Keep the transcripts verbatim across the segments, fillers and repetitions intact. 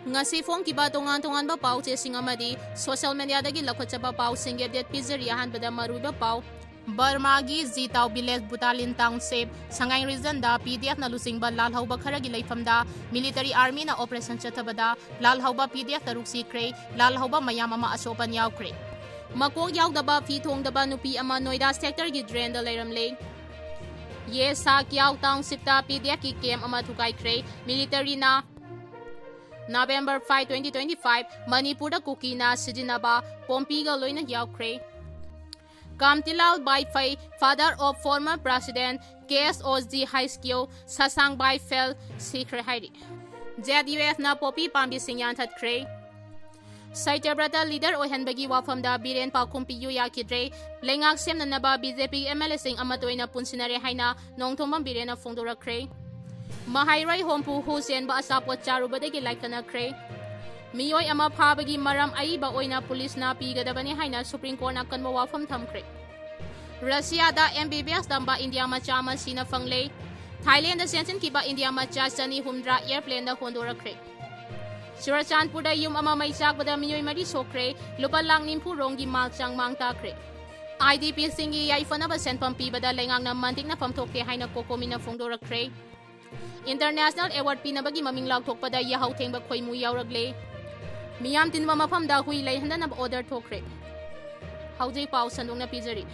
ꯉꯁꯤ ꯐꯣꯡꯈꯤꯕ ꯇꯣꯉꯥꯟ ꯇꯣꯉꯥꯟꯕ ꯄꯥꯎ ꯆꯦꯁꯤꯡ ꯑꯃꯗꯤ social media ꯗꯒꯤ ꯂꯧꯈꯠꯆꯕ ꯄꯥꯎꯁꯤꯡꯒꯤ update ꯄꯤꯖꯔꯤ꯫ ꯑꯍꯥꯟꯕꯗ ꯃꯔꯨꯑꯣꯏꯕ ꯄꯥꯎ꯫ ꯕꯔꯃꯥꯒꯤ ꯖꯤꯇꯥꯎ village, ꯕꯨꯇꯥꯂꯤꯟ township, ꯁꯉꯥꯏ region ꯗ P D F ꯅ ꯂꯨꯆꯤꯡꯕ ꯂꯥꯜꯍꯧꯕ ꯈꯔꯒꯤ ꯂꯩꯐꯝꯗ military army ꯅ operation ꯆꯠꯊꯕꯗ ꯂꯥꯜꯍꯧꯕ P D F ꯇꯔꯨꯛ ꯁꯤꯈ꯭ꯔꯦ꯫ ꯂꯥꯜꯍꯧꯕ ꯃꯌꯥꯝ ꯑꯃ ꯑꯁꯣꯛ ꯑꯄꯟ ꯌꯥꯎꯈ꯭ꯔꯦ꯫ ꯃꯀꯣꯛ ꯌꯥꯎꯗꯕ, ꯐꯤ ꯊꯣꯡꯗꯕ ꯅꯨꯄꯤ ꯑꯃ ꯅꯣꯏꯗꯥ sector ꯒꯤ drain ꯗ ꯂꯩꯔꯝꯂꯦ꯫ ꯌꯦ ꯁꯥ ꯀ꯭ꯌꯥꯎ township ꯇ P D F ꯀꯤ camp ꯑꯃ ꯊꯨꯒꯥꯏꯈ꯭ꯔꯦ꯫ Military ꯅ November five, twenty twenty-five, ꯃꯅꯤꯄꯨꯔꯗ ꯀꯨꯀꯤꯅ ꯁꯤꯖꯤꯟꯅꯕ ꯄꯣꯝꯄꯤꯒ ꯂꯣꯏꯅ ꯌꯥꯎꯈ꯭ꯔꯦ꯫ Kamtilal Baiphei, father of former president K S O G ꯍꯩꯁ ꯀ꯭ꯌꯨ ꯁꯁꯥꯡ ꯕꯥꯏꯐꯦꯜ ꯁꯤꯈ꯭ꯔꯦ ꯍꯥꯏꯔꯤ꯫ Z U F ꯅ ꯄꯣꯄꯤ ꯄꯥꯝꯕꯤꯁꯤꯡ ꯌꯥꯟꯊꯠꯈ꯭ꯔꯦ꯫ ꯁꯇ꯭ꯌꯕ꯭ꯔꯇ leader ꯑꯣꯏꯍꯟꯕꯒꯤ ꯋꯥꯐꯝꯗ ꯕꯤꯔꯦꯟ ꯄꯥꯎꯈꯨꯝ ꯄꯤꯌꯨ ꯌꯥꯈꯤꯗ꯭ꯔꯦ꯫ ꯂꯩꯉꯥꯛ ꯁꯦꯝꯅꯅꯕ B J P M L A ꯁꯤꯡ ꯑꯃꯠꯇ ꯑꯣꯏꯅ ꯄꯨꯟꯁꯤꯟꯅꯔꯦ ꯍꯥꯏꯅ ꯅꯣꯡꯊꯣꯝꯕꯝ ꯕꯤꯔꯦꯟꯅ ꯐꯣꯡꯗꯣꯔꯛꯈ꯭ꯔꯦ꯫ ꯃꯍꯩꯔꯣꯏ ꯍꯨꯝꯐꯨ ꯍꯨ ꯆꯦꯟꯕ ꯑꯆꯥꯄꯣꯠ ꯆꯥꯔꯨꯕꯗꯒꯤ ꯂꯥꯏꯀꯠꯅꯈ꯭ꯔꯦ꯫ ꯃꯤꯑꯣꯏ ꯑꯃ ꯐꯥꯕꯒꯤ ꯃꯔꯝ ꯑꯏꯕ ꯑꯣꯏꯅ ꯄꯨꯂꯤꯁꯅ ꯄꯤꯒꯗꯕꯅꯤ ꯍꯥꯏꯅ Supreme Court ꯅ ꯑꯀꯟꯕ ꯋꯥꯐꯝ ꯊꯝꯈ꯭ꯔꯦ꯫ ꯔꯁꯤꯌꯥꯗ M B B S ꯇꯝꯕ ꯏꯟꯗꯤꯌꯥ ꯃꯆꯥ ꯑꯃ ꯁꯤꯅ ꯐꯪꯂꯦ꯫ ꯊꯥꯏꯂꯦꯟꯗ ꯆꯦꯟꯁꯤꯟꯈꯤꯕ ꯏꯟꯗꯤꯌꯥ ꯃꯆꯥ ꯆꯅꯤ ꯍꯨꯝꯗ꯭ꯔꯥ airplane ꯗ ꯍꯣꯟꯗꯣꯔꯛꯈ꯭ꯔꯦ꯫ ꯆꯨꯔꯆꯥꯟꯄꯨꯔꯗ ꯌꯨꯝ ꯑꯃ ꯃꯩ ꯆꯥꯛꯄꯗ ꯃꯤꯑꯣꯏ ꯃꯔꯤ ꯁꯣꯛꯈ꯭ꯔꯦ꯫ ꯂꯨꯄꯥ ꯂꯥꯈ ꯅꯤꯐꯨ ꯔꯣꯝꯒꯤ ꯃꯥꯜ ꯆꯥꯡ ꯃꯥꯡ ꯇꯥꯛꯈ꯭ꯔꯦ꯫ I D P ꯁꯤꯡꯒꯤ ꯌꯥꯏꯐꯅꯕ ꯁꯦꯟꯐꯝ ꯄꯤꯕꯗ ꯂꯩꯉꯥꯛꯅ ꯃꯟꯇꯤꯛꯅꯐꯝ ꯊꯣꯛꯇꯦ ꯍꯥꯏꯅ ꯀꯣꯀꯣꯃꯤꯅ ꯐꯣꯡꯗꯣꯔꯛꯈ꯭ꯔꯦ꯫ International award ꯄꯤꯅꯕꯒꯤ ꯃꯃꯤꯡ ꯂꯥꯎꯊꯣꯛꯄꯗ ꯌꯥꯍꯧ ꯊꯦꯡꯕ ꯈꯣꯏꯃꯨ ꯌꯥꯎꯔꯛꯂꯦ꯫ ꯃꯤꯌꯥꯝ ꯇꯤꯟꯕ ꯃꯐꯝꯗ ꯍꯨꯏ ꯂꯩꯍꯟꯗꯅꯕ order ꯊꯣꯛꯈ꯭ꯔꯦ꯫ ꯍꯧꯖꯤꯛ ꯄꯥꯎ ꯁꯟꯗꯣꯛꯅ ꯄꯤꯖꯔꯤ꯫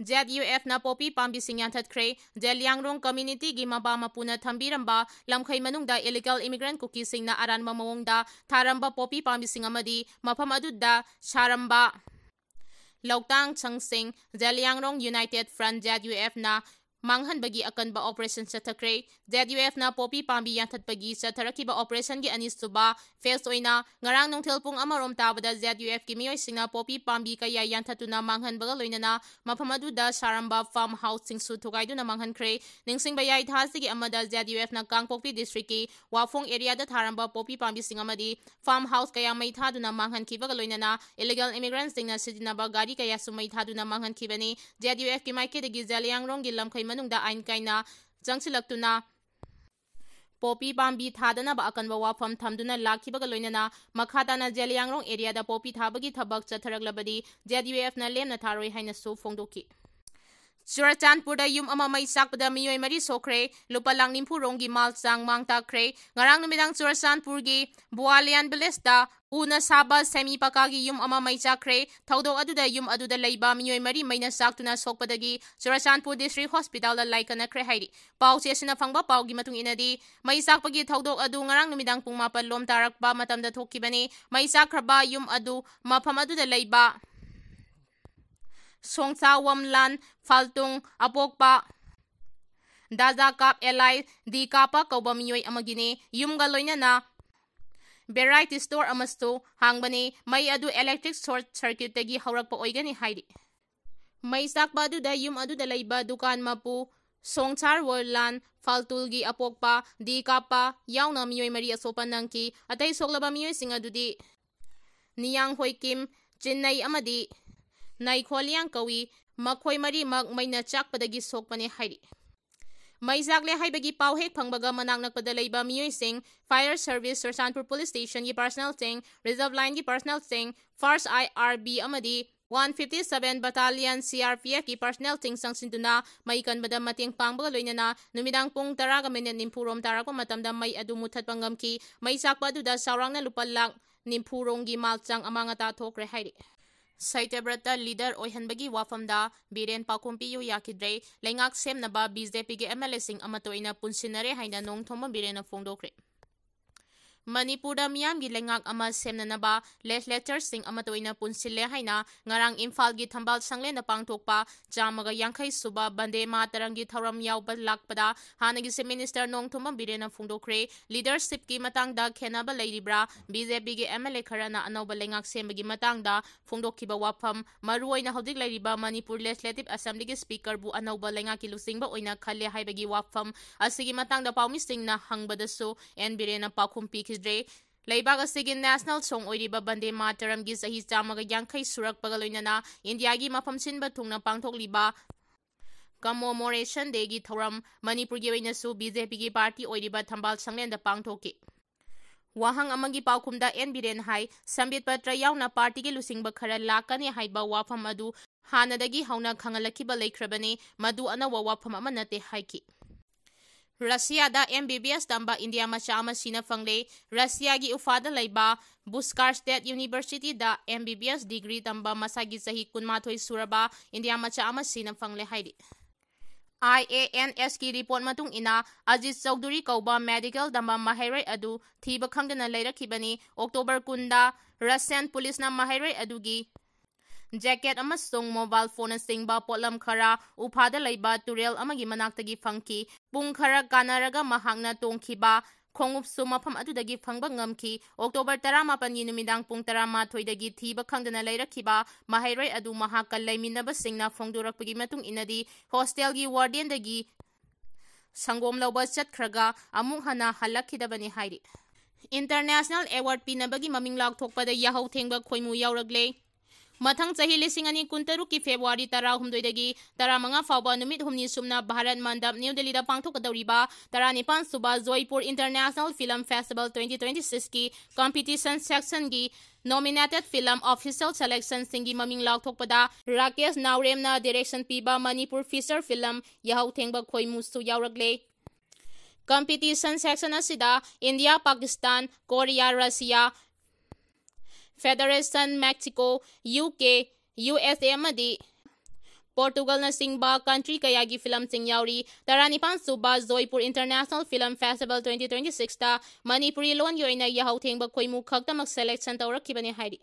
Z U F ꯅ ꯄꯣꯄꯤ ꯄꯥꯝꯕꯤꯁꯤꯡ ꯌꯥꯟꯊꯠꯈ꯭ꯔꯦ꯫ ꯖꯦꯂꯤꯌꯥꯡꯔꯣꯡ community ꯒꯤ ꯃꯄꯥ ꯃꯄꯨꯅ ꯊꯝꯕꯤꯔꯝꯕ ꯂꯝꯈꯩ ꯃꯅꯨꯡꯗ illegal immigrant ꯀꯨꯀꯤꯁꯤꯡꯅ ꯑꯔꯥꯟꯕ ꯃꯑꯣꯡꯗ ꯊꯥꯔꯝꯕ ꯄꯣꯄꯤ ꯄꯥꯝꯕꯤꯁꯤꯡ ꯑꯃꯗꯤ ꯃꯐꯝ ꯑꯗꯨꯗ ꯁꯥꯔꯝꯕ ꯂꯧꯇꯥꯡ ꯁꯪꯁꯤꯡ Zeliangrong United Front, Z U F ꯅ ꯃꯥꯡꯍꯟꯕꯒꯤ ꯑꯀꯟꯕ operation ꯆꯠꯊꯈ꯭ꯔꯦ꯫ Z U F ꯅ ꯄꯣꯄꯤ ꯄꯥꯝꯕꯤ ꯌꯥꯟꯊꯠꯄꯒꯤ ꯆꯠꯊꯔꯛꯈꯤꯕ operation ꯒꯤ ꯑꯅꯤꯁꯨꯕ phase ꯑꯣꯏꯅ ꯉꯔꯥꯡ ꯅꯨꯡꯊꯤꯜ ꯄꯨꯡ ꯑꯃ ꯔꯣꯝ ꯇꯥꯕꯗ Z U F ꯀꯤ ꯃꯤꯑꯣꯏꯁꯤꯡꯅ ꯄꯣꯄꯤ ꯄꯥꯝꯕꯤ ꯀꯌꯥ ꯌꯥꯟꯊꯠꯇꯨꯅ ꯃꯥꯡꯍꯟꯕꯒ ꯂꯣꯏꯅꯅ ꯃꯐꯝ ꯑꯗꯨꯗ ꯁꯥꯔꯝꯕ farm house ꯁꯤꯡꯁꯨ ꯊꯨꯒꯥꯏꯗꯨꯅ ꯃꯥꯡꯍꯟꯈ꯭ꯔꯦ꯫ ꯅꯤꯡꯁꯤꯡꯕ ꯌꯥꯏ, ꯊꯥꯁꯤꯒꯤ ꯑꯃꯗ Z U F ꯅ ꯀꯥꯡꯄꯣꯛꯄꯤ district ꯀꯤ ꯋꯥꯐꯣꯡ area ꯗ ꯊꯥꯔꯝꯕ ꯄꯣꯄꯤ ꯄꯥꯝꯕꯤꯁꯤꯡ ꯑꯃꯗꯤ farm house ꯀꯌꯥ ꯃꯩ ꯊꯥꯗꯨꯅ ꯃꯥꯡꯍꯟꯈꯤꯕꯒ ꯂꯣꯏꯅꯅ illegal immigrant ꯁꯤꯡꯅ ꯁꯤꯖꯤꯟꯅꯕ ꯒꯥꯔꯤ ꯀꯌꯥꯁꯨ ꯃꯩ ꯊꯥꯗꯨꯅ ꯃꯥꯡꯍꯟꯈꯤꯕꯅꯤ꯫ Z U F ꯀꯤ ꯃꯥꯏꯀꯩꯗꯒꯤ ꯖꯦꯂꯤꯌꯥꯡꯔꯣꯡꯒꯤ ꯂꯝꯈꯩ ꯃꯅꯨꯡꯗ ꯑꯥꯏꯟ ꯀꯥꯏꯅ ꯆꯪꯁꯤꯜꯂꯛꯇꯨꯅ ꯄꯣꯄꯤ ꯄꯥꯝꯕꯤ ꯊꯥꯗꯅꯕ ꯑꯀꯟꯕ ꯋꯥꯐꯝ ꯊꯝꯗꯨꯅ ꯂꯥꯛꯈꯤꯕꯒ ꯂꯣꯏꯅꯅ ꯃꯈꯥ ꯇꯥꯅ ꯖꯦꯂꯤꯌꯥꯡꯔꯣꯡ ꯑꯦꯔꯤꯌꯥꯗ ꯄꯣꯄꯤ ꯊꯥꯕꯒꯤ ꯊꯕꯛ ꯆꯠꯊꯔꯛꯂꯕꯗꯤ ꯖꯦ ꯗꯤ ꯌꯨ ꯑꯦꯐꯅ ꯂꯦꯝꯅ ꯊꯥꯔꯣꯏ ꯍꯥꯏꯅꯁꯨ ꯐꯣꯡꯗꯣꯛꯈꯤ꯫ ꯆꯨꯔꯆꯥꯟꯄꯨꯔꯗ ꯌꯨꯝ ꯑꯃ ꯃꯩ ꯆꯥꯛꯄꯗ ꯃꯤꯑꯣꯏ ꯃꯔꯤ ꯁꯣꯛꯈ꯭ꯔꯦ꯫ ꯂꯨꯄꯥ ꯂꯥꯈ ꯅꯤꯐꯨ ꯔꯣꯝꯒꯤ ꯃꯥꯜ ꯆꯥꯡ ꯃꯥꯡ ꯇꯥꯛꯈ꯭ꯔꯦ꯫ ꯉꯔꯥꯡ ꯅꯨꯃꯤꯗꯥꯡ ꯆꯨꯔꯆꯥꯟꯄꯨꯔꯒꯤ ꯕꯨꯋꯥꯂꯤꯌꯥꯟ ꯚꯤꯂꯦꯖꯇ ꯎꯅ ꯁꯥꯕ ꯁꯦꯃꯤ ꯄꯀꯥꯒꯤ ꯌꯨꯝ ꯑꯃ ꯃꯩ ꯆꯥꯛꯈ꯭ꯔꯦ꯫ ꯊꯧꯗꯣꯛ ꯑꯗꯨꯗ ꯌꯨꯝ ꯑꯗꯨꯗ ꯂꯩꯕ ꯃꯤꯑꯣꯏ ꯃꯔꯤ ꯃꯩꯅ ꯆꯥꯛꯇꯨꯅ ꯁꯣꯛꯄꯗꯒꯤ ꯆꯨꯔꯆꯥꯟꯄꯨꯔ ꯗꯤꯁꯇ꯭ꯔꯤꯛ ꯍꯣꯁꯄꯤꯇꯥꯜꯗ ꯂꯥꯏꯀꯠꯅꯈ꯭ꯔꯦ ꯍꯥꯏꯔꯤ꯫ ꯄꯥꯎ ꯆꯦꯁꯤꯅ ꯐꯪꯕ ꯄꯥꯎꯒꯤ ꯃꯇꯨꯡ ꯏꯟꯅꯗꯤ, ꯃꯩ ꯆꯥꯛꯄꯒꯤ ꯊꯧꯗꯣꯛ ꯑꯗꯨ ꯉꯔꯥꯡ ꯅꯨꯃꯤꯗꯥꯡ ꯄꯨꯡ ꯃꯥꯄꯟ ꯂꯣꯝ ꯇꯥꯔꯛꯄ ꯃꯇꯝꯗ ꯊꯣꯛꯈꯤꯕꯅꯤ꯫ ꯃꯩ ꯆꯥꯛꯈ꯭ꯔꯕ ꯌꯨꯝ ꯑꯗꯨ ꯃꯐꯝ ꯑꯗꯨꯗ ꯂꯩꯕ ꯁꯣꯡꯁꯥ ꯋꯝꯂꯥꯟ ꯐꯥꯜꯇꯨꯡ ꯑꯄꯣꯛꯄ ꯗꯥꯖꯥ ꯀꯥꯞ ꯑꯦꯂꯥꯏ ꯗꯤ ꯀꯥꯞꯄ ꯀꯧꯕ ꯃꯤꯑꯣꯏ ꯑꯃꯒꯤꯅꯤ꯫ ꯌꯨꯝꯒ ꯂꯣꯏꯅꯅ ꯚꯦꯔꯥꯏꯇꯤ ꯁ꯭ꯇꯣꯔ ꯑꯃꯁꯨ ꯍꯥꯡꯕꯅꯤ꯫ ꯃꯩ ꯑꯗꯨ ꯏꯂꯦꯛꯇ꯭ꯔꯤꯛ ꯁꯣꯔꯠ ꯁꯔꯀ꯭ꯌꯨꯠꯇꯒꯤ ꯍꯧꯔꯛꯄ ꯑꯣꯏꯒꯅꯤ ꯍꯥꯏꯔꯤ꯫ ꯃꯩ ꯆꯥꯛꯄ ꯑꯗꯨꯗ ꯌꯨꯝ ꯑꯗꯨꯗ ꯂꯩꯕ ꯗꯨꯀꯥꯟ ꯃꯄꯨ ꯁꯣꯡꯁꯥꯔ ꯋꯣꯔꯂꯥꯟ ꯐꯥꯜꯇꯨꯜꯒꯤ ꯑꯄꯣꯛꯄ ꯗꯤ ꯀꯥꯞꯄ ꯌꯥꯎꯅ ꯃꯤꯑꯣꯏ ꯃꯔꯤ ꯑꯁꯣꯛꯄ ꯅꯪꯈꯤ꯫ ꯑꯇꯩ ꯁꯣꯛꯂꯕ ꯃꯤꯑꯣꯏꯁꯤꯡ ꯑꯗꯨꯗꯤ ꯅꯤꯌꯥꯡ ꯍꯣꯏꯀꯤꯝ, ꯆꯤꯟꯅꯩ ꯑꯃꯗꯤ ꯅꯥꯏꯈꯣꯂꯤꯌꯥꯡ ꯀꯧꯏ꯫ ꯃꯈꯣꯏ ꯃꯔꯤꯃꯛ ꯃꯩꯅ ꯆꯥꯛꯄꯗꯒꯤ ꯁꯣꯛꯄꯅꯦ ꯍꯥꯏꯔꯤ꯫ ꯃꯩ ꯆꯥꯛꯂꯦ ꯍꯥꯏꯕꯒꯤ ꯄꯥꯎ ꯍꯦꯛ ꯐꯪꯕꯒ ꯃꯅꯥꯛ ꯅꯛꯄꯗ ꯂꯩꯕ ꯃꯤꯑꯣꯏꯁꯤꯡ, ꯐꯥꯌꯔ ꯁꯔꯚꯤꯁ, ꯆꯨꯔꯆꯥꯟꯄꯨꯔ ꯄꯨꯂꯤꯁ ꯁ꯭ꯇꯦꯁꯟꯒꯤ ꯄꯔꯁꯅꯦꯜꯁꯤꯡ, ꯔꯤꯖꯔꯚ ꯂꯥꯏꯟꯒꯤ ꯄꯔꯁꯅꯦꯜꯁꯤꯡ, ꯐꯥꯔꯁ ꯑꯥꯏ ꯑꯥꯔ ꯕꯤ ꯑꯃꯗꯤ one fifty seven battalion C R ꯄꯤ ꯑꯦꯐꯀꯤ ꯄꯔꯁꯅꯦꯜꯁꯤꯡ ꯆꯪꯁꯤꯟꯗꯨꯅ ꯃꯩ ꯀꯟꯕꯗ ꯃꯇꯦꯡ ꯄꯥꯡꯕꯒ ꯂꯣꯏꯅꯅ ꯅꯨꯃꯤꯗꯥꯡ ꯄꯨꯡ ꯇꯔꯥꯒ ꯃꯤꯅꯤꯠ ꯅꯤꯐꯨ ꯔꯣꯝ ꯇꯥꯔꯛꯄ ꯃꯇꯝꯗ ꯃꯩ ꯑꯗꯨ ꯃꯨꯊꯠꯄ ꯉꯝꯈꯤ꯫ ꯃꯩ ꯆꯥꯛꯄ ꯑꯗꯨꯗ ꯆꯥꯎꯔꯥꯛꯅ ꯂꯨꯄꯥ ꯂꯥꯈ ꯅꯤꯐꯨ ꯔꯣꯝꯒꯤ ꯃꯥꯜ ꯆꯥꯡ ꯑꯃꯥꯡ ꯑꯇꯥ ꯊꯣꯛꯈ꯭ꯔꯦ ꯍꯥꯏꯔꯤ꯫ ꯁꯇ꯭ꯌꯕ꯭ꯔꯇ ꯂꯤꯗꯔ ꯑꯣꯏꯍꯟꯕꯒꯤ ꯋꯥꯐꯝꯗ ꯕꯤꯔꯦꯟ ꯄꯥꯎꯈꯨꯝ ꯄꯤꯌꯨ ꯌꯥꯈꯤꯗ꯭ꯔꯦ꯫ ꯂꯩꯉꯥꯛ ꯁꯦꯝꯅꯕ ꯕꯤ ꯖꯦ ꯄꯤꯒꯤ ꯑꯦꯝ ꯑꯦꯜ ꯑꯦꯁꯤꯡ ꯑꯃꯠꯇ ꯑꯣꯏꯅ ꯄꯨꯟꯁꯤꯟꯅꯔꯦ ꯍꯥꯏꯅ ꯅꯣꯡꯊꯣꯝꯕꯝ ꯕꯤꯔꯦꯟꯅ ꯐꯣꯡꯗꯣꯛꯈ꯭ꯔꯦ꯫ ꯃꯅꯤꯄꯨꯔꯗ ꯃꯤꯌꯥꯝꯒꯤ ꯂꯩꯉꯥꯛ ꯑꯃ ꯁꯦꯝꯅꯅꯕ ꯂꯦꯖꯤꯁꯂꯦꯇꯔꯁꯤꯡ ꯑꯃꯠꯇ ꯑꯣꯏꯅ ꯄꯨꯟꯁꯤꯜꯂꯦ ꯍꯥꯏꯅ ꯉꯔꯥꯡ ꯏꯝꯐꯥꯜꯒꯤ ꯊꯝꯕꯥꯜ ꯁꯪꯂꯦꯟꯗ ꯄꯥꯡꯊꯣꯛꯄ ꯆꯥꯝꯃꯒ ꯌꯥꯡꯈꯩ ꯁꯨꯕ ꯕꯟꯗꯦ ꯃꯥꯇꯔꯝꯒꯤ ꯊꯧꯔꯝ ꯌꯥꯎꯕ ꯂꯥꯛꯄꯗ ꯍꯥꯟꯅꯒꯤ ꯆꯤꯐ ꯃꯤꯅꯤꯁꯇꯔ ꯅꯣꯡꯊꯣꯝꯕꯝ ꯕꯤꯔꯦꯟꯅ ꯐꯣꯡꯗꯣꯛꯈ꯭ꯔꯦ꯫ ꯂꯤꯗꯔꯁꯤꯞꯀꯤ ꯃꯇꯥꯡꯗ ꯈꯦꯟꯅꯕ ꯂꯩꯔꯤꯕ꯭ꯔꯥ? ꯕꯤ ꯖꯦ ꯄꯤꯒꯤ ꯑꯦꯝ ꯑꯦꯜ ꯑꯦ ꯈꯔꯅ ꯑꯅꯧꯕ ꯂꯩꯉꯥꯛ ꯁꯦꯝꯕꯒꯤ ꯃꯇꯥꯡꯗ ꯐꯣꯡꯗꯣꯛꯈꯤꯕ ꯋꯥꯐꯝ, ꯃꯔꯨꯑꯣꯏꯅ ꯍꯧꯖꯤꯛ ꯂꯩꯔꯤꯕ ꯃꯅꯤꯄꯨꯔ ꯂꯦꯖꯤꯁꯂꯦꯇꯤꯚ ꯑꯦꯁꯦꯝꯕ꯭ꯂꯤꯒꯤ ꯁ꯭ꯄꯤꯀꯔꯕꯨ ꯑꯅꯧꯕ ꯂꯩꯉꯥꯛꯀꯤ ꯂꯨꯆꯤꯡꯕ ꯑꯣꯏꯅ ꯈꯜꯂꯦ ꯍꯥꯏꯕꯒꯤ ꯋꯥꯐꯝ ꯑꯁꯤꯒꯤ ꯃꯇꯥꯡꯗ ꯄꯥꯎꯃꯤꯁꯤꯡꯅ ꯍꯪꯕꯗꯁꯨ ꯑꯦꯟ ꯕꯤꯔꯦꯟꯅ ꯄꯥꯎꯈꯨꯝ ꯄꯤꯈꯤꯗ꯭ꯔꯦ꯫ ꯂꯩꯕꯥꯛ ꯑꯁꯤꯒꯤ ꯅꯦꯁꯅꯦꯜ ꯁꯣꯡ ꯑꯣꯏꯔꯤꯕ ꯕꯟꯗꯦ ꯃꯥꯇꯔꯝꯒꯤ ꯆꯍꯤ ꯆꯥꯝꯃꯒ ꯌꯥꯡꯈꯩ ꯁꯨꯔꯛꯄꯒ ꯂꯣꯏꯅꯅ ꯏꯟꯗꯤꯌꯥꯒꯤ ꯃꯐꯝ ꯁꯤꯟꯕ ꯊꯨꯡꯅ ꯄꯥꯡꯊꯣꯛꯂꯤꯕ Commemoration Dayꯒꯤ ꯊꯧꯔꯝ ꯃꯅꯤꯄꯨꯔꯒꯤ ꯑꯣꯏꯅꯁꯨ BJPꯒꯤ party ꯑꯣꯏꯔꯤꯕ ꯊꯝꯕꯥꯜ ꯁꯪꯂꯦꯟꯗ ꯄꯥꯡꯊꯣꯛꯈꯤ꯫ ꯋꯥꯍꯪ ꯑꯃꯒꯤ ꯄꯥꯎꯈꯨꯝꯗ ꯑꯦꯟ ꯕꯤꯔꯦꯟ ꯍꯥꯏ, ꯁꯝꯕꯤꯠ ꯄꯇ꯭ꯔ ꯌꯥꯎꯅ partyꯒꯤ ꯂꯨꯆꯤꯡꯕ ꯈꯔ ꯂꯥꯛꯀꯅꯤ ꯍꯥꯏꯕ ꯋꯥꯐꯝ ꯑꯗꯨ ꯍꯥꯟꯅꯗꯒꯤ ꯍꯧꯅ ꯈꯪꯍꯜꯂꯛꯈꯤꯕ ꯂꯩꯈ꯭ꯔꯕꯅꯤ, ꯃꯗꯨ ꯑꯅꯧꯕ ꯋꯥꯐꯝ ꯑꯃ ꯅꯠꯇꯦ ꯍꯥꯏꯈꯤ꯫ ꯔꯁꯤꯌꯥꯗ MBBS ꯇꯝꯕ ꯏꯟꯗꯤꯌꯥ ꯃꯆꯥ ꯑꯃ ꯁꯤꯅ ꯐꯪꯂꯦ꯫ ꯔꯁꯤꯌꯥꯒꯤ ꯎꯐꯥꯗ ꯂꯩꯕ ꯕꯨꯁꯀꯥꯔ State Universityꯗ MBBS degree ꯇꯝꯕ ꯃꯁꯥꯒꯤ ꯆꯍꯤ ꯀꯨꯟꯃꯥꯊꯣꯏ ꯁꯨꯔꯕ ꯏꯟꯗꯤꯌꯥ ꯃꯆꯥ ꯑꯃ ꯁꯤꯅ ꯐꯪꯂꯦ ꯍꯥꯏꯔꯤ꯫ IANSꯀꯤ report ꯃꯇꯨꯡ ꯏꯟꯅ, ꯑꯖꯤꯠ ꯆꯧꯙꯨꯔꯤ ꯀꯧꯕ medical ꯇꯝꯕ ꯃꯍꯩꯔꯣꯏ ꯑꯗꯨ ꯊꯤꯕ ꯈꯪꯗꯅ ꯂꯩꯔꯛꯈꯤꯕꯅꯤ꯫ October ꯀꯨꯟꯗ Russian policeꯅ ꯃꯍꯩꯔꯣꯏ ꯑꯗꯨꯒꯤ jacket ꯑꯃꯁꯨꯡ mobile phoneꯅꯆꯤꯡꯕ ꯄꯣꯠꯂꯝ ꯈꯔ ꯎꯐꯥꯗ ꯂꯩꯕ ꯇꯨꯔꯦꯜ ꯑꯃꯒꯤ ꯃꯅꯥꯛꯇꯒꯤ ꯐꯪꯈꯤ꯫ ꯄꯨꯡ ꯈꯔ ꯀꯥꯟꯅꯔꯒ ꯃꯍꯥꯛꯅ ꯇꯣꯡꯈꯤꯕ ꯈꯣꯡꯎꯞꯁꯨ ꯃꯐꯝ ꯑꯗꯨꯗꯒꯤ ꯐꯪꯕ ꯉꯝꯈꯤ꯫ October ꯇꯔꯥꯃꯥꯄꯟꯒꯤ ꯅꯨꯃꯤꯗꯥꯡ ꯄꯨꯡ ꯇꯔꯥꯃꯥꯊꯣꯏꯗꯒꯤ ꯊꯤꯕ ꯈꯪꯗꯅ ꯂꯩꯔꯛꯈꯤꯕ ꯃꯍꯩꯔꯣꯏ ꯑꯗꯨ ꯃꯍꯥꯛꯀ ꯂꯩꯃꯤꯟꯅꯕꯁꯤꯡꯅ ꯐꯣꯡꯗꯣꯔꯛꯄꯒꯤ ꯃꯇꯨꯡ ꯏꯟꯅꯗꯤ, hostelꯒꯤ wardenꯗꯒꯤ ꯁꯪꯒꯣꯝ ꯂꯧꯕ ꯆꯠꯈ꯭ꯔꯒ ꯑꯃꯨꯛ ꯍꯟꯅ ꯍꯜꯂꯛꯈꯤꯗꯕꯅꯤ ꯍꯥꯏꯔꯤ꯫ International award ꯄꯤꯅꯕꯒꯤ ꯃꯃꯤꯡ ꯂꯥꯎꯊꯣꯛꯄꯗ ꯌꯥꯍꯧ ꯊꯦꯡꯕ ꯈꯣꯏꯃꯨ ꯌꯥꯎꯔꯛꯂꯦ꯫ ꯃꯊꯪ ꯆꯍꯤ ꯂꯤꯁꯤꯡ ꯑꯅꯤ ꯀꯨꯟꯇꯔꯨꯛꯀꯤ February ꯇꯔꯥꯍꯨꯝꯗꯣꯏꯗꯒꯤ ꯇꯔꯥꯃꯉꯥ ꯐꯥꯎꯕ ꯅꯨꯃꯤꯠ ꯍꯨꯝꯅꯤ ꯁꯨꯞꯅ ꯚꯥꯔꯠ ꯃꯟꯗꯞ, ꯅ꯭ꯌꯨ ꯗꯦꯜꯂꯤꯗ ꯄꯥꯡꯊꯣꯛꯀꯗꯧꯔꯤꯕ ꯇꯔꯥꯅꯤꯄꯥꯟ ꯁꯨꯕ Jaipur International Film Festival twenty twenty-sixꯀꯤ competition sectionꯒꯤ nominated film official selectionꯁꯤꯡꯒꯤ ꯃꯃꯤꯡ ꯂꯥꯎꯊꯣꯛꯄꯗ ꯔꯥꯀꯦꯁ ꯅꯥꯎꯔꯦꯝꯅ direction ꯄꯤꯕ ꯃꯅꯤꯄꯨꯔ feature film ꯌꯥꯍꯧ ꯊꯦꯡꯕ ꯈꯣꯏꯃꯨꯁꯨ ꯌꯥꯎꯔꯛꯂꯦ꯫ Competition section ꯑꯁꯤꯗ India, Pakistan, Korea, Russia, Federation, Mexico, UK, USA ꯑꯃꯗꯤ Portugalꯅꯆꯤꯡꯕ country ꯀꯌꯥꯒꯤ filmꯁꯤꯡ ꯌꯥꯎꯔꯤ꯫ ꯇꯔꯥꯅꯤꯄꯥꯟ ꯁꯨꯕ Jaipur International Film Festival twenty twenty-sixꯇ Manipuri ꯂꯣꯟꯒꯤ ꯑꯣꯏꯅ ꯌꯥꯍꯧ ꯊꯦꯡꯕ ꯈꯣꯏꯃꯨ ꯈꯛꯇꯃꯛ selection ꯇꯧꯔꯛꯈꯤꯕꯅꯤ ꯍꯥꯏꯔꯤ꯫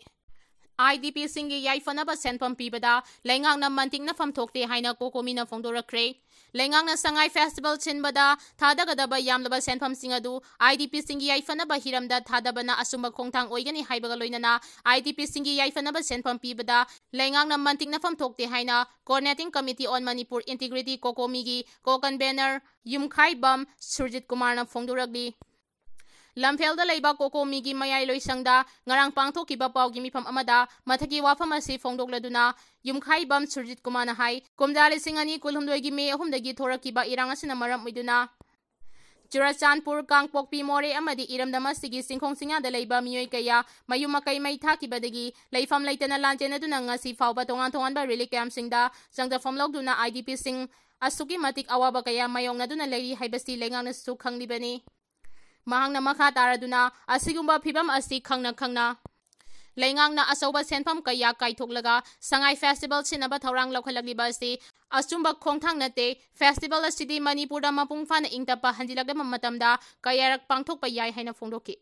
IDPꯁꯤꯡꯒꯤ ꯌꯥꯏꯐꯅꯕ ꯁꯦꯟꯐꯝ ꯄꯤꯕꯗ ꯂꯩꯉꯥꯛꯅ ꯃꯟꯇꯤꯛꯅꯐꯝ ꯊꯣꯛꯇꯦ ꯍꯥꯏꯅ COCOMIꯅ ꯐꯣꯡꯗꯣꯔꯛꯈ꯭ꯔꯦ꯫ ꯂꯩꯉꯥꯛꯅ ꯁꯉꯥꯏ festival ꯁꯤꯟꯕꯗ ꯊꯥꯗꯒꯗꯕ ꯌꯥꯝꯂꯕ ꯁꯦꯟꯐꯝꯁꯤꯡ ꯑꯗꯨ IDPꯁꯤꯡꯒꯤ ꯌꯥꯏꯐꯅꯕ ꯍꯤꯔꯝꯗ ꯊꯥꯗꯕꯅ ꯑꯆꯨꯝꯕ ꯈꯣꯡꯊꯥꯡ ꯑꯣꯏꯒꯅꯤ ꯍꯥꯏꯕꯒ ꯂꯣꯏꯅꯅ, IDPꯁꯤꯡꯒꯤ ꯌꯥꯏꯐꯅꯕ ꯁꯦꯟꯐꯝ ꯄꯤꯕꯗ ꯂꯩꯉꯥꯛꯅ ꯃꯟꯇꯤꯛꯅꯐꯝ ꯊꯣꯛꯇꯦ ꯍꯥꯏꯅ Coordinating Committee on Manipur Integrity, COCOMIꯒꯤ co-convenor ꯌꯨꯝꯈꯥꯏꯕꯝ ꯁꯨꯔꯖꯤꯠ ꯀꯨꯃꯥꯔꯅ ꯐꯣꯡꯗꯣꯔꯛꯂꯤ꯫ ꯂꯝꯐꯦꯜꯗ ꯂꯩꯕ ꯀꯣꯀꯣꯃꯤꯒꯤ ꯃꯌꯥꯏ ꯂꯣꯏꯁꯪꯗ ꯉꯔꯥꯡ ꯄꯥꯡꯊꯣꯛꯈꯤꯕ ꯄꯥꯎꯒꯤ ꯃꯤꯐꯝ ꯑꯃꯗ ꯃꯊꯛꯀꯤ ꯋꯥꯐꯝ ꯑꯁꯤ ꯐꯣꯡꯗꯣꯛꯂꯗꯨꯅ ꯌꯨꯝꯈꯥꯏꯕꯝ ꯁꯨꯔꯖꯤꯠ ꯀꯨꯃꯥꯔꯅ ꯍꯥꯏ, ꯀꯨꯝꯖꯥ ꯂꯤꯁꯤꯡ ꯑꯅꯤ ꯀꯨꯟꯍꯨꯝꯗꯣꯏꯒꯤ ꯃꯦ ꯑꯍꯨꯝꯗꯒꯤ ꯊꯣꯔꯛꯈꯤꯕ ꯏꯔꯥꯡ ꯑꯁꯤꯅ ꯃꯔꯝ ꯑꯣꯏꯗꯨꯅ ꯆꯨꯔꯆꯥꯟꯄꯨꯔ, ꯀꯥꯡꯄꯣꯛꯄꯤ, ꯃꯣꯔꯦ ꯑꯃꯗꯤ ꯏꯔꯝꯗꯝ ꯑꯁꯤꯒꯤ ꯆꯤꯡꯈꯣꯡ ꯆꯤꯡꯌꯥꯗ ꯂꯩꯕ ꯃꯤꯑꯣꯏ ꯀꯌꯥ ꯃꯌꯨꯝ ꯃꯀꯩ ꯃꯩ ꯊꯥꯈꯤꯕꯗꯒꯤ ꯂꯩꯐꯝ ꯂꯩꯇꯅ ꯂꯥꯟꯖꯦꯟꯅꯗꯨꯅ ꯉꯁꯤ ꯐꯥꯎꯕ ꯇꯣꯉꯥꯟ ꯇꯣꯉꯥꯟꯕ ꯔꯤꯂꯤꯐ ꯀꯦꯝꯞꯁꯤꯡꯗ ꯆꯪꯖꯐꯝ ꯂꯧꯗꯨꯅ IDPꯁꯤꯡ ꯑꯁꯨꯛꯀꯤ ꯃꯇꯤꯛ ꯑꯋꯥꯕ ꯀꯌꯥ ꯃꯥꯌꯣꯛꯅꯗꯨꯅ ꯂꯩꯔꯤ ꯍꯥꯏꯕꯁꯤ ꯂꯩꯉꯥꯛꯅꯁꯨ ꯈꯪꯂꯤꯕꯅꯤ꯫ ꯃꯍꯥꯛꯅ ꯃꯈꯥ ꯇꯥꯔꯗꯨꯅ ꯑꯁꯤꯒꯨꯝꯕ ꯐꯤꯚꯝ ꯑꯁꯤ ꯈꯪꯅ ꯈꯪꯅ ꯂꯩꯉꯥꯛꯅ ꯑꯆꯧꯕ ꯁꯦꯟꯐꯝ ꯀꯌꯥ ꯀꯥꯏꯊꯣꯛꯂꯒ ꯁꯉꯥꯏ ꯐꯦꯁꯇꯤꯚꯦꯜ ꯁꯤꯟꯅꯕ ꯊꯧꯔꯥꯡ ꯂꯧꯈꯠꯂꯛꯂꯤꯕ ꯑꯁꯤ ꯑꯆꯨꯝꯕ ꯈꯣꯡꯊꯥꯡ ꯅꯠꯇꯦ꯫ ꯐꯦꯁꯇꯤꯚꯦꯜ ꯑꯁꯤꯗꯤ ꯃꯅꯤꯄꯨꯔꯗ ꯃꯄꯨꯡ ꯐꯥꯅ ꯏꯪ ꯇꯞꯄ ꯍꯟꯖꯤꯜꯂꯛꯂꯕ ꯃꯇꯝꯗ ꯀꯌꯥꯔꯛ ꯄꯥꯡꯊꯣꯛꯄ ꯌꯥꯏ ꯍꯥꯏꯅ ꯐꯣꯡꯗꯣꯛꯈꯤ꯫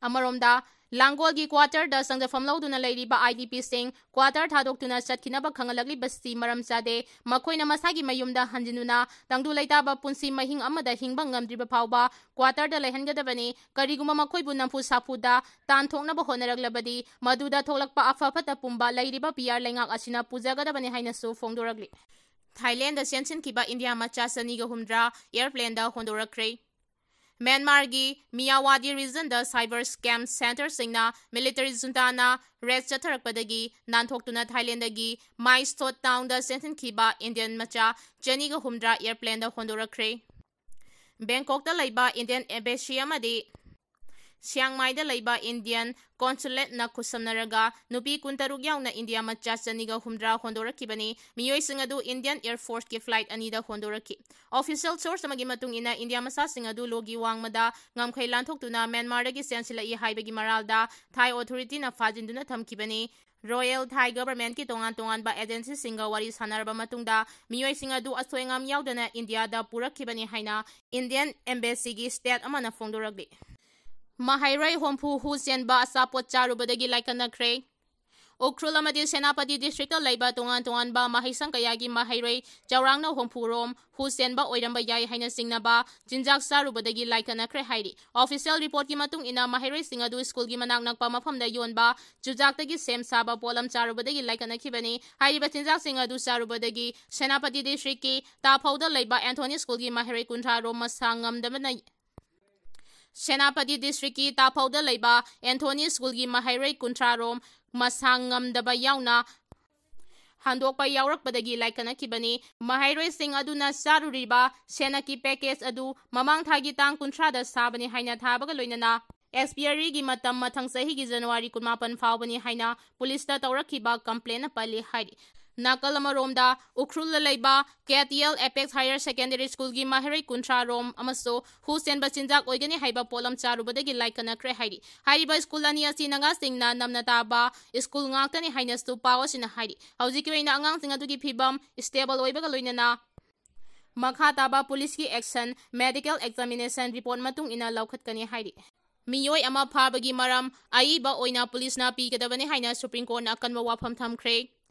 ꯑꯃꯔꯣꯝꯗ, ꯂꯥꯡꯒꯣꯜꯒꯤ ꯀ꯭ꯋꯥꯇꯔꯗ ꯆꯪꯖꯐꯝ ꯂꯧꯗꯨꯅ ꯂꯩꯔꯤꯕ IDPꯁꯤꯡ ꯀ꯭ꯋꯥꯇꯔ ꯊꯥꯗꯣꯛꯇꯨꯅ ꯆꯠꯈꯤꯅꯕ ꯈꯪꯍꯜꯂꯛꯂꯤꯕꯁꯤ ꯃꯔꯝ ꯆꯥꯗꯦ꯫ ꯃꯈꯣꯏꯅ ꯃꯁꯥꯒꯤ ꯃꯌꯨꯝꯗ ꯍꯟꯖꯤꯟꯗꯨꯅ ꯇꯪꯗꯨ ꯂꯩꯇꯥꯕ ꯄꯨꯟꯁꯤ ꯃꯍꯤꯡ ꯑꯃꯗ ꯍꯤꯡꯕ ꯉꯝꯗ꯭ꯔꯤꯕ ꯐꯥꯎꯕ ꯀ꯭ꯋꯥꯇꯔꯗ ꯂꯩꯍꯟꯒꯗꯕꯅꯤ꯫ ꯀꯔꯤꯒꯨꯝꯕ ꯃꯈꯣꯏꯕꯨ ꯅꯝꯐꯨ ꯁꯥꯐꯨꯗ ꯇꯥꯟꯊꯣꯛꯅꯕ ꯍꯣꯠꯅꯔꯛꯂꯕꯗꯤ ꯃꯗꯨꯗ ꯊꯣꯛꯂꯛꯄ ꯑꯐ ꯐꯠꯇ ꯄꯨꯝꯕ ꯂꯩꯔꯤꯕ PR ꯂꯩꯉꯥꯛ ꯑꯁꯤꯅ ꯄꯨꯖꯒꯗꯕꯅꯤ ꯍꯥꯏꯅꯁꯨ ꯐꯣꯡꯗꯣꯔꯛꯂꯤ꯫ ꯊꯥꯏꯂꯦꯟꯗ ꯆꯦꯟꯁꯤꯟꯈꯤꯕ ꯏꯟꯗꯤꯌꯥ ꯃꯆꯥ ꯆꯅꯤꯒ ꯍꯨꯝꯗ꯭ꯔꯥ ꯑꯦꯌꯔꯄ꯭ꯂꯦꯟꯗ ꯍꯣꯟꯗꯣꯔꯛꯈ꯭ꯔꯦ꯫ ꯃ꯭ꯌꯥꯟꯃꯥꯔꯒꯤ ꯃꯤꯌꯥꯋꯥꯗꯤ ꯔꯤꯖꯟꯗ cyber scam centreꯁꯤꯡꯅ ꯃꯤꯂꯤꯇꯔꯤ ꯖꯨꯟꯇꯥꯅ ꯔꯦꯗ ꯆꯠꯊꯔꯛꯄꯗꯒꯤ ꯅꯥꯟꯊꯣꯛꯇꯨꯅ ꯊꯥꯏꯂꯦꯟꯗꯒꯤ ꯃꯥꯏꯁꯊꯣꯠ ꯇꯥꯎꯟꯗ ꯆꯦꯟꯁꯤꯟꯈꯤꯕ ꯏꯟꯗꯤꯌꯟ ꯃꯆꯥ ꯆꯅꯤꯒ ꯍꯨꯝꯗ꯭ꯔꯥ ꯑꯦꯌꯔꯄ꯭ꯂꯦꯟꯗ ꯍꯣꯟꯗꯣꯔꯛꯈ꯭ꯔꯦ꯫ ꯕꯦꯡꯀꯣꯛꯇ ꯂꯩꯕ ꯏꯟꯗꯤꯌꯟ ꯑꯦꯝꯕꯦꯁꯤ ꯑꯃꯗꯤ ꯁꯤꯌꯥꯡꯃꯥꯏꯗ ꯂꯩꯕ ꯏꯟꯗꯤꯌꯟ ꯀꯣꯟꯁꯨꯂꯦꯠꯅ ꯈꯨꯠꯁꯝꯅꯔꯒ ꯅꯨꯄꯤ ꯀꯨꯟꯇꯔꯨꯛ ꯌꯥꯎꯅ ꯏꯟꯗꯤꯌꯥ ꯃꯆꯥ ꯆꯅꯤꯒ ꯍꯨꯝꯗ꯭ꯔꯥ ꯍꯣꯟꯗꯣꯔꯛꯈꯤꯕꯅꯤ꯫ ꯃꯤꯑꯣꯏꯁꯤꯡ ꯑꯗꯨ ꯏꯟꯗꯤꯌꯟ ꯑꯦꯌꯔ ꯐꯣꯔꯁꯀꯤ ꯐ꯭ꯂꯥꯏꯠ ꯑꯅꯤꯗ ꯍꯣꯟꯗꯣꯔꯛꯈꯤ꯫ ꯑꯣꯐꯤꯁꯤꯌꯦꯜ ꯁꯣꯔꯁ ꯑꯃꯒꯤ ꯃꯇꯨꯡ ꯏꯟꯅ, ꯏꯟꯗꯤꯌꯥ ꯃꯆꯥꯁꯤꯡ ꯑꯗꯨ ꯂꯣꯒꯤ ꯋꯥꯡꯃꯗ ꯉꯝꯈꯩ ꯂꯥꯟꯊꯣꯛꯇꯨꯅ ꯃ꯭ꯌꯥꯟꯃꯥꯔꯗꯒꯤ ꯆꯦꯟꯁꯤꯜꯂꯛꯏ ꯍꯥꯏꯕꯒꯤ ꯃꯔꯥꯜꯗ ꯊꯥꯏ ꯑꯣꯊꯣꯔꯤꯇꯤꯅ ꯐꯥꯖꯤꯟꯗꯨꯅ ꯊꯝꯈꯤꯕꯅꯤ꯫ ꯔꯣꯌꯦꯜ ꯊꯥꯏ ꯒꯚꯔꯟꯃꯦꯟꯠꯀꯤ ꯇꯣꯉꯥꯟ ꯇꯣꯉꯥꯟꯕ ꯑꯦꯖꯦꯟꯁꯤꯁꯤꯡꯒ ꯋꯥꯔꯤ ꯁꯥꯟꯅꯔꯕ ꯃꯇꯨꯡꯗ ꯃꯤꯑꯣꯏꯁꯤꯡ ꯑꯗꯨ ꯑꯁꯣꯏ ꯑꯉꯥꯝ ꯌꯥꯎꯗꯅ ꯏꯟꯗꯤꯌꯥꯗ ꯄꯨꯔꯛꯈꯤꯕꯅꯤ ꯍꯥꯏꯅ ꯏꯟꯗꯤꯌꯟ ꯑꯦꯝꯕꯦꯁꯤꯒꯤ ꯁ꯭ꯇꯦꯠ ꯑꯃꯅ ꯐꯣꯡꯗꯣꯔꯛꯂꯤ꯫ ꯃꯍꯩꯔꯣꯏ ꯍꯨꯝꯐꯨ ꯍꯨ ꯆꯦꯟꯕ ꯑꯆꯥꯄꯣꯠ ꯆꯥꯔꯨꯕꯗꯒꯤ ꯂꯥꯏꯀꯠꯅꯈ꯭ꯔꯦ꯫ ꯎꯈ꯭ꯔꯨꯜ ꯑꯃꯗꯤ ꯁꯦꯅꯥꯄꯇꯤ ꯗꯤꯁꯇ꯭ꯔꯤꯛꯇ ꯂꯩꯕ ꯇꯣꯉꯥꯟ ꯇꯣꯉꯥꯟꯕ ꯃꯍꯩꯁꯪ ꯀꯌꯥꯒꯤ ꯃꯍꯩꯔꯣꯏ ꯆꯥꯎꯔꯥꯛꯅ ꯍꯨꯝꯐꯨ ꯔꯣꯝ ꯍꯨ ꯆꯦꯟꯕ ꯑꯣꯏꯔꯝꯕ ꯌꯥꯏ ꯍꯥꯏꯅ ꯆꯤꯡꯅꯕ ꯆꯤꯟꯖꯥꯛ ꯆꯥꯔꯨꯕꯗꯒꯤ ꯂꯥꯏꯀꯠꯅꯈ꯭ꯔꯦ ꯍꯥꯏꯔꯤ꯫ ꯑꯣꯐꯤꯁꯤꯌꯦꯜ ꯔꯤꯄꯣꯔꯠꯀꯤ ꯃꯇꯨꯡ ꯏꯟꯅ, ꯃꯍꯩꯔꯣꯏꯁꯤꯡ ꯑꯗꯨ ꯁ꯭ꯀꯨꯜꯒꯤ ꯃꯅꯥꯛ ꯅꯛꯄ ꯃꯐꯝꯗ ꯌꯣꯟꯕ ꯆꯨꯖꯥꯛꯇꯒꯤ ꯁꯦꯝ ꯁꯥꯕ ꯄꯣꯠꯂꯝ ꯆꯥꯔꯨꯕꯗꯒꯤ ꯂꯥꯏꯀꯠꯅꯈꯤꯕꯅꯤ꯫ ꯍꯥꯏꯔꯤꯕ ꯆꯤꯟꯖꯥꯛꯁꯤꯡ ꯑꯗꯨ ꯆꯥꯔꯨꯕꯗꯒꯤ ꯁꯦꯅꯥꯄꯇꯤ ꯗꯤꯁꯇ꯭ꯔꯤꯛꯀꯤ ꯇꯥꯐꯧꯗ ꯂꯩꯕ ꯑꯦꯟꯊꯣꯅꯤ ꯁ꯭ꯀꯨꯜꯒꯤ ꯃꯍꯩꯔꯣꯏ ꯀꯨꯟꯊ꯭ꯔꯥ ꯔꯣꯝ ꯃꯁꯥ ꯉꯝꯗꯕꯅ ꯁꯦꯅꯥꯄꯇꯤ ꯗꯤꯁꯇ꯭ꯔꯤꯛꯀꯤ ꯇꯥꯐꯧꯗ ꯂꯩꯕ ꯑꯦꯟꯊꯣꯅꯤ ꯁ꯭ꯀꯨꯜꯒꯤ ꯃꯍꯩꯔꯣꯏ ꯀꯨꯟꯊ꯭ꯔꯥ ꯔꯣꯝ ꯃꯁꯥ ꯉꯝꯗꯕ ꯌꯥꯎꯅ ꯍꯟꯗꯣꯛꯄ ꯌꯥꯎꯔꯛꯄꯗꯒꯤ ꯂꯥꯏꯀꯠꯅꯈꯤꯕꯅꯤ꯫ ꯃꯍꯩꯔꯣꯏꯁꯤꯡ ꯑꯗꯨꯅ ꯆꯥꯔꯨꯔꯤꯕ ꯁꯦꯅꯛꯀꯤ ꯄꯦꯀꯦꯖ ꯑꯗꯨ ꯃꯃꯥꯡ ꯊꯥꯒꯤ ꯇꯥꯡ ꯀꯨꯟꯊ꯭ꯔꯥꯗ ꯁꯥꯕꯅꯤ ꯍꯥꯏꯅ ꯊꯥꯕꯒ ꯂꯣꯏꯅꯅ ꯑꯦꯛꯁꯄꯤꯌꯔꯤꯒꯤ ꯃꯇꯝ ꯃꯊꯪ ꯆꯍꯤꯒꯤ ꯖꯅꯋꯥꯔꯤ ꯀꯨꯟꯃꯥꯄꯟ ꯐꯥꯎꯕꯅꯤ ꯍꯥꯏꯅ ꯄꯨꯂꯤꯁꯇ ꯇꯧꯔꯛꯈꯤꯕ ꯀꯝꯄ꯭ꯂꯦꯟꯅ ꯄꯜꯂꯤ ꯍꯥꯏꯔꯤ꯫ ꯅꯥꯀꯜ ꯑꯃꯔꯣꯝꯗ ꯎꯈ꯭ꯔꯨꯜꯗ ꯂꯩꯕ K T L apex higher secondary ꯁ꯭ꯀꯨꯜꯒꯤ ꯃꯍꯩꯔꯣꯏ ꯀꯨꯟꯊ꯭ꯔꯥ ꯔꯣꯝ ꯑꯃꯁꯨ ꯍꯨ ꯆꯦꯟꯕ ꯆꯤꯟꯖꯥꯛ ꯑꯣꯏꯒꯅꯤ ꯍꯥꯏꯕ ꯄꯣꯠꯂꯝ ꯆꯥꯔꯨꯕꯗꯒꯤ ꯂꯥꯏꯀꯠꯅꯈ꯭ꯔꯦ ꯍꯥꯏꯔꯤ꯫ ꯍꯥꯏꯔꯤꯕ ꯁ꯭ꯀꯨꯜ ꯑꯅꯤ ꯑꯁꯤ ꯅꯒꯥꯁꯤꯡꯅ ꯅꯝꯅ ꯇꯥꯕ ꯁ꯭ꯀꯨꯜ ꯉꯥꯛꯇꯅꯤ ꯍꯥꯏꯅꯁꯨ ꯄꯥꯎ ꯑꯁꯤꯅ ꯍꯥꯏꯔꯤ꯫ ꯍꯧꯖꯤꯛꯀꯤ ꯑꯣꯏꯅ ꯑꯉꯥꯡꯁꯤꯡ ꯑꯗꯨꯒꯤ ꯐꯤꯕꯝ ꯁ꯭ꯇꯦꯕꯜ ꯑꯣꯏꯕꯒ ꯂꯣꯏꯅꯅ ꯃꯈꯥ ꯇꯥꯕ ꯄꯨꯂꯤꯁꯀꯤ ꯑꯦꯛꯁꯟ ꯃꯦꯗꯤꯀꯦꯜ ꯑꯦꯛꯖꯥꯃꯤꯅꯦꯁꯟ ꯔꯤꯄꯣꯔꯠ ꯃꯇꯨꯡ ꯏꯟꯅ ꯂꯧꯈꯠꯀꯅꯤ ꯍꯥꯏꯔꯤ꯫ ꯃꯤꯑꯣꯏ ꯑꯃ ꯐꯥꯕꯒꯤ ꯃꯔꯝ ꯑꯏꯕ ꯑꯣꯏꯅ ꯄꯨꯂꯤꯁꯅ ꯄꯤꯒꯗꯕꯅꯤ ꯍꯥꯏꯅ ꯁꯨꯄ꯭ꯔꯤꯝ ꯀꯣꯔꯠꯅ ꯑꯀꯟꯕ ꯋꯥꯐꯝ ꯊꯝꯈ꯭ꯔꯦ꯫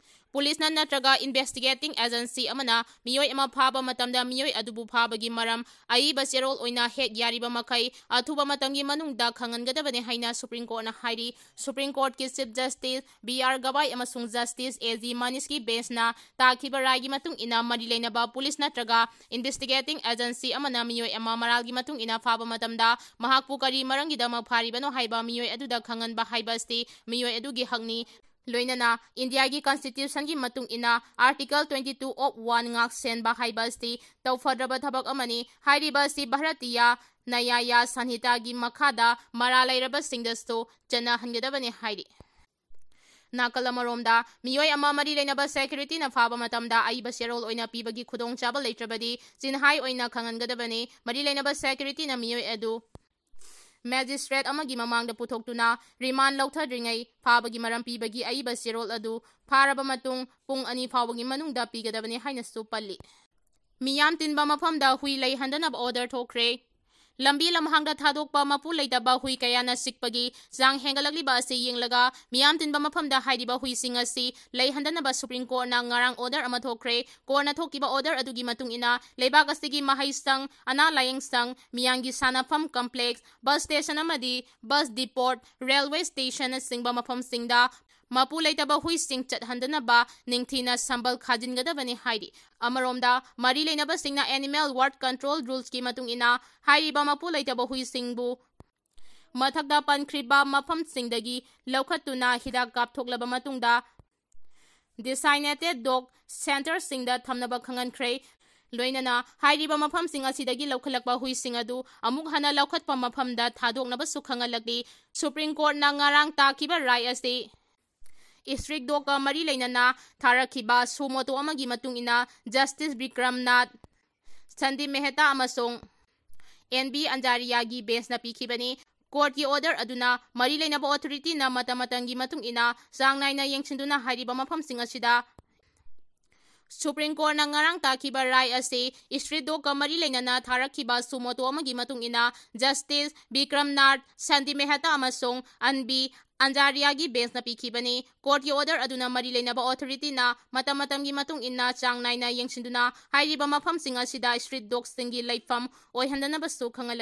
ꯄꯨꯂꯤꯁꯅ ꯅꯠꯇ꯭ꯔꯒ ꯏꯟꯚꯦꯁꯇꯤꯒꯦꯇꯤꯡ ꯑꯦꯖꯦꯟꯁꯤ ꯑꯃꯅ ꯃꯤꯑꯣꯏ ꯑꯃ ꯐꯥꯕ ꯃꯇꯝꯗ ꯃꯤꯑꯣꯏ ꯑꯗꯨꯕꯨ ꯐꯥꯕꯒꯤ ꯃꯔꯝ ꯑꯏꯕ ꯆꯦꯔꯣꯜ ꯑꯣꯏꯅ ꯍꯦꯛ ꯌꯥꯔꯤꯕ ꯃꯈꯩ ꯑꯊꯨꯕ ꯃꯇꯝꯒꯤ ꯃꯅꯨꯡꯗ ꯈꯪꯍꯟꯒꯗꯕꯅꯤ ꯍꯥꯏꯅ ꯁꯨꯄ꯭ꯔꯤꯝ ꯀꯣꯔꯠꯅ ꯍꯥꯏꯔꯤ꯫ ꯁꯨꯄ꯭ꯔꯤꯝ ꯀꯣꯔꯠꯀꯤ chief justice B R Gavai ꯑꯃꯁꯨꯡ ꯖꯁꯇꯤꯁ ꯑꯦ ꯖꯤ ꯃꯅꯤꯁꯀꯤ ꯕꯦꯟꯁꯅ ꯇꯥꯈꯤꯕ ꯔꯥꯏꯒꯤ ꯃꯇꯨꯡ ꯏꯟꯅ ꯃꯔꯤ ꯂꯩꯅꯕ ꯄꯨꯂꯤꯁ ꯅꯠꯇ꯭ꯔꯒ ꯏꯟꯚꯦꯁꯇꯤꯒꯦꯇꯤꯡ ꯑꯦꯖꯦꯟꯁꯤ ꯑꯃꯅ ꯃꯤꯑꯣꯏ ꯑꯃ ꯃꯔꯥꯜꯒꯤ ꯃꯇꯨꯡ ꯏꯟꯅ ꯐꯥꯕ ꯃꯇꯝꯗ ꯃꯍꯥꯛꯄꯨ ꯀꯔꯤ ꯃꯔꯝꯒꯤꯗꯃꯛ ꯐꯥꯔꯤꯕꯅꯣ ꯍꯥꯏꯕ ꯃꯤꯑꯣꯏ ꯑꯗꯨꯗ ꯈꯪꯍꯟꯕ ꯍꯥꯏꯕ ꯑꯁꯤ ꯃꯤꯑꯣꯏ ꯑꯗꯨꯒꯤ ꯍꯛꯅꯤ꯫ ꯂꯣꯏꯅꯅ ꯏꯟꯗꯤꯌꯥꯒꯤ ꯀꯟꯁꯇꯤꯇ꯭ꯌꯨꯁꯟꯒꯤ ꯃꯇꯨꯡ ꯏꯟꯅ article twenty two of one ꯉꯥꯛ ꯁꯦꯟꯕ ꯍꯥꯏꯕ ꯑꯁꯤ ꯇꯧꯐꯗ꯭ꯔꯕ ꯊꯕꯛ ꯑꯃꯅꯤ꯫ ꯍꯥꯏꯔꯤꯕ ꯑꯁꯤ ꯚꯥꯔꯇꯤꯌꯥ ꯅꯌꯥꯌꯥ ꯁꯟꯍꯤꯇꯥꯒꯤ ꯃꯈꯥꯗ ꯃꯔꯥꯜ ꯂꯩꯔꯕꯁꯤꯡꯗꯁꯨ ꯆꯠꯅꯍꯟꯒꯗꯕꯅꯤ ꯍꯥꯏꯔꯤ꯫ ꯅꯥꯀꯜ ꯑꯃꯔꯣꯝꯗ ꯃꯤꯑꯣꯏ ꯑꯃ ꯃꯔꯤ ꯂꯩꯅꯕ ꯁꯦꯀ꯭ꯌꯨꯔꯤꯇꯤꯅ ꯐꯥꯕ ꯃꯇꯝꯗ ꯑꯏꯕ ꯆꯦꯔꯣꯜ ꯑꯣꯏꯅ ꯄꯤꯕꯒꯤ ꯈꯨꯗꯣꯡꯆꯥꯕ ꯂꯩꯇ꯭ꯔꯕꯗꯤ ꯆꯤꯟꯍꯥꯏ ꯑꯣꯏꯅ ꯈꯪꯍꯟꯒꯗꯕꯅꯤ꯫ ꯃꯔꯤ ꯂꯩꯅꯕ ꯁꯦꯀ꯭ꯌꯨꯔꯤꯇꯤꯅ ꯃꯤꯑꯣꯏ ꯑꯗꯨ ꯃꯦꯖꯤꯁꯇ꯭ꯔꯦꯠ ꯑꯃꯒꯤ ꯃꯃꯥꯡꯗ ꯄꯨꯊꯣꯛꯇꯨꯅ ꯔꯤꯃꯥꯟ ꯂꯧꯊꯗ꯭ꯔꯤꯉꯩ ꯐꯥꯕꯒꯤ ꯃꯔꯝ ꯄꯤꯕꯒꯤ ꯑꯏꯕ ꯆꯦꯔꯣꯜ ꯑꯗꯨ ꯐꯥꯔꯕ ꯃꯇꯨꯡ ꯄꯨꯡ ꯑꯅꯤ ꯐꯥꯎꯕꯒꯤ ꯃꯅꯨꯡꯗ ꯄꯤꯒꯗꯕꯅꯤ ꯍꯥꯏꯅꯁꯨ ꯄꯜꯂꯤ꯫ ꯃꯤꯌꯥꯝ ꯇꯤꯟꯕ ꯃꯐꯝꯗ ꯍꯨꯏ ꯂꯩꯍꯟꯗꯅꯕ ꯑꯣꯔꯗꯔ ꯊꯣꯛꯈ꯭ꯔꯦ꯫ ꯂꯝꯕꯤ ꯂꯝꯍꯥꯡꯗ ꯊꯥꯗꯣꯛꯄ ꯃꯄꯨ ꯂꯩꯇꯕ ꯍꯨꯏ ꯀꯌꯥꯅ ꯆꯤꯛꯄꯒꯤ ꯆꯥꯡ ꯍꯦꯟꯒꯠꯂꯛꯂꯤꯕ ꯑꯁꯤ ꯌꯦꯡꯂꯒ ꯃꯤꯌꯥꯝ ꯇꯤꯟꯕ ꯃꯐꯝꯗ ꯍꯥꯏꯔꯤꯕ ꯍꯨꯏꯁꯤꯡ ꯑꯁꯤ ꯂꯩꯍꯟꯗꯅꯕ ꯁꯨꯄ꯭ꯔꯤꯝ ꯀꯣꯔꯠꯅ ꯉꯔꯥꯡ ꯑꯣꯔꯗꯔ ꯑꯃ ꯊꯣꯛꯈ꯭ꯔꯦ꯫ ꯀꯣꯔꯠꯅ ꯊꯣꯛꯈꯤꯕ ꯑꯣꯔꯗꯔ ꯑꯗꯨꯒꯤ ꯃꯇꯨꯡ ꯏꯟꯅ ꯂꯩꯕꯥꯛ ꯑꯁꯤꯒꯤ ꯃꯍꯩꯁꯪ, ꯑꯅꯥ ꯂꯥꯌꯦꯡꯁꯪ, ꯃꯤꯌꯥꯝꯒꯤ ꯁꯥꯟꯅꯐꯝ ꯀꯝꯄ꯭ꯂꯦꯛꯁ, ꯕꯁ ꯁ꯭ꯇꯦꯁꯟ ꯑꯃꯗꯤ ꯕꯁ ꯗꯤꯄꯣꯠ, ꯔꯦꯜꯋꯦ ꯁ꯭ꯇꯦꯁꯟꯅꯆꯤꯡꯕ ꯃꯐꯝꯁꯤꯡꯗ ꯃꯄꯨ ꯂꯩꯇꯕ ꯍꯨꯏꯁꯤꯡ ꯆꯠꯍꯟꯗꯅꯕ ꯅꯤꯡꯊꯤꯅ ꯁꯝꯕꯜ ꯈꯥꯖꯤꯟꯒꯗꯕꯅꯤ ꯍꯥꯏꯔꯤ꯫ ꯑꯃꯔꯣꯝꯗ, ꯃꯔꯤ ꯂꯩꯅꯕꯁꯤꯡꯅ Animal World Control Rulesꯀꯤ ꯃꯇꯨꯡ ꯏꯟꯅ ꯍꯥꯏꯔꯤꯕ ꯃꯄꯨ ꯂꯩꯇꯕ ꯍꯨꯏꯁꯤꯡꯕꯨ ꯃꯊꯛꯇ ꯄꯟꯈ꯭ꯔꯤꯕ ꯃꯐꯝꯁꯤꯡꯗꯒꯤ ꯂꯧꯈꯠꯇꯨꯅ ꯍꯤꯗꯥꯛ ꯀꯥꯞꯊꯣꯛꯂꯕ ꯃꯇꯨꯡꯗ designated dog centreꯁꯤꯡꯗ ꯊꯝꯅꯕ ꯈꯪꯍꯟꯈ꯭ꯔꯦ꯫ ꯂꯣꯏꯅꯅ ꯍꯥꯏꯔꯤꯕ ꯃꯐꯝꯁꯤꯡ ꯑꯁꯤꯗꯒꯤ ꯂꯧꯈꯠꯂꯛꯄ ꯍꯨꯏꯁꯤꯡ ꯑꯗꯨ ꯑꯃꯨꯛ ꯍꯟꯅ ꯂꯧꯈꯠꯄ ꯃꯐꯝꯗ ꯊꯥꯗꯣꯛꯅꯕꯁꯨ ꯈꯪꯍꯜꯂꯛꯂꯤ꯫ Supreme Courtꯅ ꯉꯔꯥꯡ ꯇꯥꯈꯤꯕ ꯔꯥꯏ ꯑꯁꯤ street dogꯀ ꯃꯔꯤ ꯂꯩꯅꯅ ꯊꯥꯔꯛꯈꯤꯕ suo motu ꯑꯃꯒꯤ ꯃꯇꯨꯡ ꯏꯟꯅ Justice Bikram Nath, Sandeep Mehta ꯑꯃꯁꯨꯡ N B Anjariaꯒꯤ benchꯅ ꯄꯤꯈꯤꯕꯅꯤ꯫ Courtꯀꯤ order ꯑꯗꯨꯅ ꯃꯔꯤ ꯂꯩꯅꯕ authorityꯅ ꯃꯇꯝ ꯃꯇꯝꯒꯤ ꯃꯇꯨꯡ ꯏꯟꯅ ꯆꯥꯡ ꯅꯥꯏꯅ ꯌꯦꯡꯁꯤꯟꯗꯨꯅ ꯍꯥꯏꯔꯤꯕ ꯃꯐꯝꯁꯤꯡ ꯑꯁꯤꯗ Supreme Courtꯅ ꯉꯔꯥꯡ ꯇꯥꯈꯤꯕ ꯔꯥꯏ ꯑꯁꯤ street dogꯀ ꯃꯔꯤ ꯂꯩꯅꯅ ꯊꯥꯔꯛꯈꯤꯕ suo motu ꯑꯃꯒꯤ ꯃꯇꯨꯡ ꯏꯟꯅ Justice Bikram Nath, Sandeep Mehta ꯑꯃꯁꯨꯡ N B Anjariaꯒꯤ benchꯅ ꯄꯤꯈꯤꯕꯅꯤ꯫ Courtꯀꯤ order ꯑꯗꯨꯅ ꯃꯔꯤ ꯂꯩꯅꯕ authorityꯅ ꯃꯇꯝ ꯃꯇꯝꯒꯤ ꯃꯇꯨꯡ ꯏꯟꯅ ꯆꯥꯡ ꯅꯥꯏꯅ ꯌꯦꯡꯁꯤꯟꯗꯨꯅ ꯍꯥꯏꯔꯤꯕ ꯃꯐꯝꯁꯤꯡ ꯑꯁꯤꯗ street dogꯁꯤꯡꯒꯤ ꯂꯩꯐꯝ ꯑꯣꯏꯍꯟꯗꯅꯕꯁꯨ ꯈꯪꯍꯜꯂꯛꯂꯤ꯫